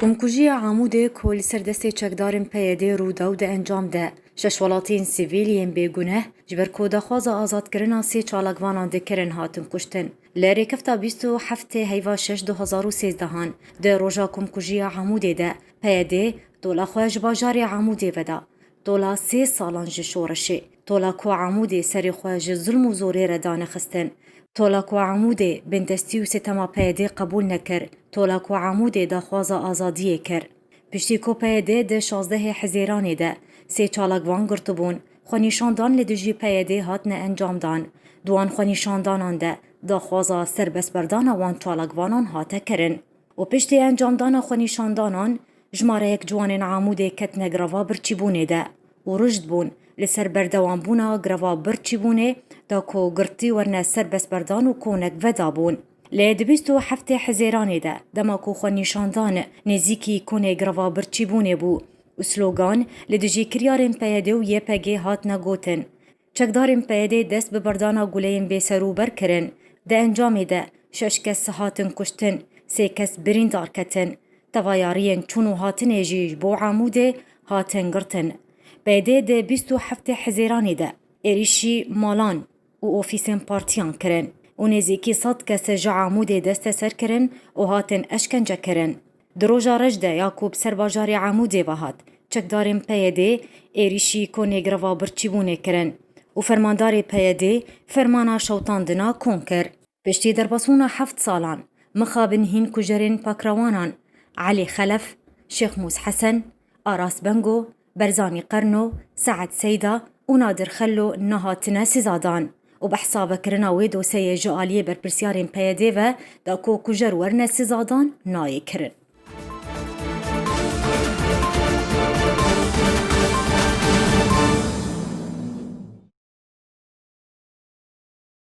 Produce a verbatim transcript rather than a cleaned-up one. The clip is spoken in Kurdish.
Komkujiya Amûdê ku li ser destê çekdarên P Y D'ê rû da û di encam de şeş welatiyên sivîl yên bêguneh ji ber ku daxwaza azadkirina sê çalakvanan dikirin hatin kuştin. Li rêkefta bîst û heftê heyva şeş du hezar û sêzdehan di roja komkujiya Amûdê de P Y D tola xwe ji bajarê Amûdê veda. Tola sê salan ji şoreşê. Tola ku Amûdê serê xwe ji zulm û zorê re danexistin. Tola ku Amûdê bindestî û sitema P Y D'ê qebûl nekir. Tola ku Amûdê daxwaza azadiyê kir. Piştî ku P Y D di şazdehê Hizêranê de sê çalakvan girtibûn, xwenîşandan li dijî P Y D'ê hatine encamdan. Di wan xwenîşandanan de daxwaza serbestberdana wan çalakvanan hate kirin. Û piştî encamdana xwenîşandanan, jimareyek ciwanên Amûdê ketine greva birçîbûnê de û rûşt bûn li ser berdewambûna greva birçîbûnê da ku girtî werine serbestberdan û konek vedabûn. Lê di bîst û heftê Hizêranê de, dema ku xwenîşandan nêzîkî konê greva birçîbûnê bû û slogan li dijî kiryarên P Y D û Y P G hatine gotin, çekdarên P Y D'ê dest bi berdana guleyên bêserûber kirin. Di encamê de şeş kes hatin kuştin, sê kes birîndar ketin. Tevayariyên çûn û hatinê jî ji bo Amûdê hatin girtin. P Y D di bîst û heftê Hizêranê de êrîşî malan û ofîsên partiyan kirin û nêzîkî sed kes ji Amûdê desteser kirin û hatin eşkence kirin. Di roja reş de ya ku bi ser bajarê Amûdê ve hat, çekdarên P Y D'ê êrîşî konê greva birçîbûnê kirin û fermandarê P Y D'ê fermana şewitandina kon kir. Piştî derbasbûna heft salan, mixabin hîn kujerên pakrewanan Elî Xelef, Şêxmûs Hesen, Aras Bengo, Berzanî Qerno, Seed Seyda û Nadir Xello nehatine sizadan û behsa vekirina wê dosyeyê ji aliyê berpirsiyarên P Y D'ê ve da ku kujer werine sizadan nayê kirin.